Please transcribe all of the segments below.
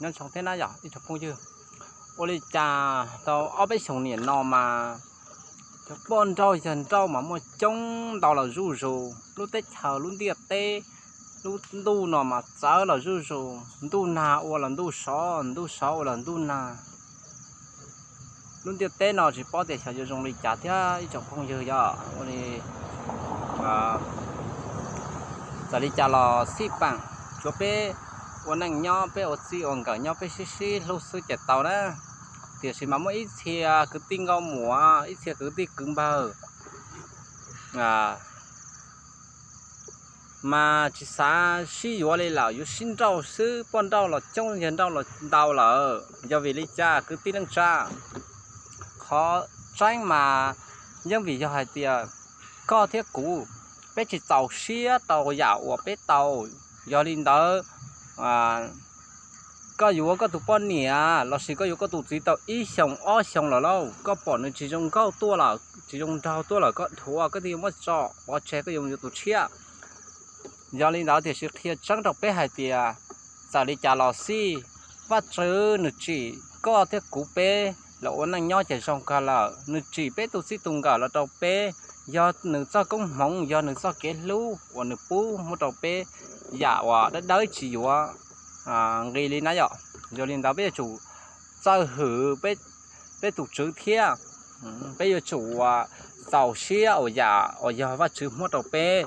Nyob zoo thiab na yog ib tsoom phooj ywg, ua li cas tau ob peb xyoos niam no mas cov poj nrauj yawg nrauj mas muaj coob ntau los zuj zus, lub teb chaws lub ntiaj teb, lub ntuj no mas txawv los zuj zus, ntuj nag ua los ntuj sov, ntuj sov ua los ntuj nag. Lub ntiaj teb no tsis paub tias xyov yuav zoo li cas thiab ib tsoom phooj ywg yog ua li txawm li cas los xij peem, tsuav peb ua neej nyob peb ua txij ua nkawm nyob peb sib sib hlub xwb ces tau na. Tiam sis mas muaj ib txhia kwv tij nkauj muam, ib txhia kwv tij kwv npawg mas tsis xav sib yuav li lawm, yuav sib nrauj xwb, poj nrauj los coob, yawg nrauj los ntau lawm. Yog vim li cas kwv tij neej tsa? Qhov tseeb mas yeej vim yog hais tias koj thiab kuv, peb tsis txaus siab rau yam uas peb tau. Yog li ntawd, koj yuav koj tus poj niam lossis koj yuav koj tus txiv tau ib xyoos ob xyoos lawm lauj, koj pom nws tsis zoo nkauj tuaj lawm, tsis zoo nraug tuaj lawm, koj dhuav koj thiaj yuav muab tso pov tseg, koj yuav mus yuav tus tshiab. Yog li ntawd tiam sis qhia tseeb rau peb hais tias txawm li cas los xij, Vajtswv nws tsim koj thiab kuv peb los ua neej nyob ces zoo kawg lawm. Nws tsim peb tus txij tus nkawm los rau peb, yog nws txoj koob hmoov, yog nws txoj kev hlub uas nws pub muab rau peb, yam uas dawb dawb tsis yuav nqi li na yom. Yog li ntawd peb yuav tsum txawj hwm peb tus tswv thiab peb yuav tsum txaus siab ua yam uas yog Vajtswv muab rau peb.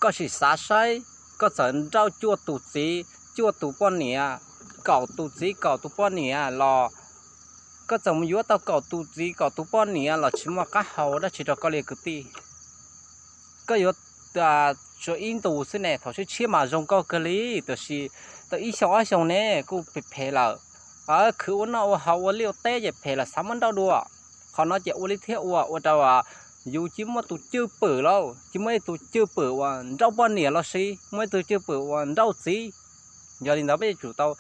Koj sim xav saib, koj txawm nrauj cuaj tus txiv cuaj tus poj niam, kaum tus txiv kaum tus poj niam los koj txawm mus yuav tau kaum tus txiv kaum tus poj niam los tsis muaj qab hau dab tsi rau koj li kwv tij. Koj yuav tsuas ib ntus xwb ne, thaum tshiab tshiab mas zoo nkauj kawg li, tiam sis tau ib xyoos ob xyoos ne kuj phem phem lawm. Khwv ua noj ua haus ua liaj ua teb ces phem lawm, xav muab nrauj dua. Qhov no ces ua li thiab ua, ua rau yus cia muaj tus cwj pwm lauj, cia muaj ib tus cwj pwm uas nrauj poj niam lossis muaj ib tus cwj pwm uas nrauj txiv. Yog li ntawd peb yuav tsum tau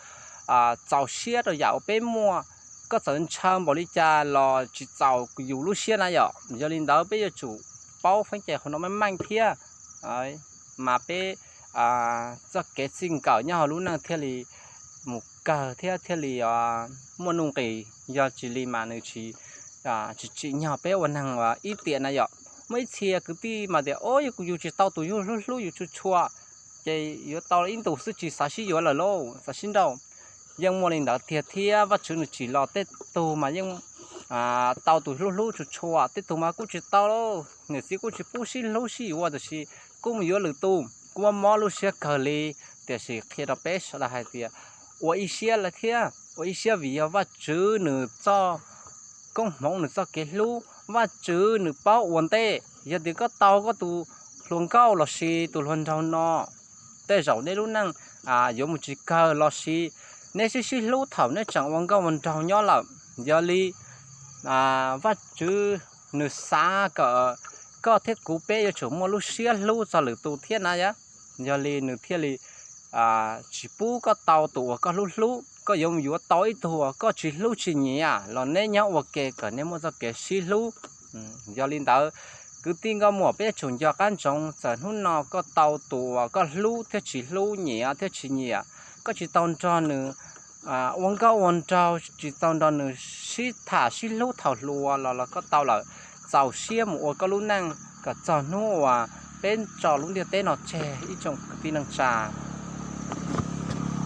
txaus siab rau yam uas peb muaj. Koj txawm ntshaw npaum li cas los tsis txaus yus lub siab na yom. Yog li ntawd peb yuav tsum paub feeb cai qhov no meej meej thiab, mas peb txoj kev txij nkawm nyob hauv lub neej thiaj li mus kawg thiab thiaj li muaj nuj nqis. Yog tsis li mas nws tsis tsim nyog peb ua neeg ib tiam na yom. Muaj ib txhia kwv tij mas tias, o, yus tsis tau tus yus hlub hlub yus tshua tshua, ces yuav tau ib ntus xwb tsis xav sib yuav lawm lauj, xav sib nrauj. Yeej muaj li ntawd tiag thiab, Vajtswv nws tsim los tej tug mas yeej tau tus hlub hlub tshua tshua, tej tug mas kuj tsis tau lauj, niam txiv kuj tsis pub sib hlub sib yuav, tiam sis kuj mus yuav lwm tus, kuj mob mob lub siab kawg li. Tiam sis qhia rau peb sawv daws hais tias ua ib siab lawm thiab, ua ib siab vim yog Vajtswv nws txoj koob hmoov, nws txoj kev hlub, Vajtswv nws paub ua ntej. Yog tias koj tau koj tus hluas nkauj lossis tus hluas nraug no, tej zaum neb lub neej yuav mus tsis kawg lossis neb sib sib hlub thaum neb tseem ua nkauj ua nraug nyob lawm. Yog li Vajtswv nws xav kom koj thiab kuv peb yuav tsum muaj lub siab hlub txog lwm tus thiab na yom. Yog li nws thiaj li tsis pub koj tau tus uas koj hlub hlub, koj yuav mus yuav tau ib tug uas koj tsis hlub tsis nyiam los neb nyob ua ke kom neb muaj txoj kev sib hlub. Yog li ntawd, kwv tij nkauj muam, peb yuav tsum nco qab ntsoov, txawm hnub no koj tau tus uas koj hlub thiab tsis hlub, nyiam thiab tsis nyiam, koj tsis tau nrog nws ua nkauj ua nraug, tsis tau nrog nws sib tham sib hlub thaum hluas los los koj tau lawm, txaus siab mus ua koj lub neej kom txog hnub uas peb tso lub ntiaj teb no tseg ib tsoom kwv tij neej tsa.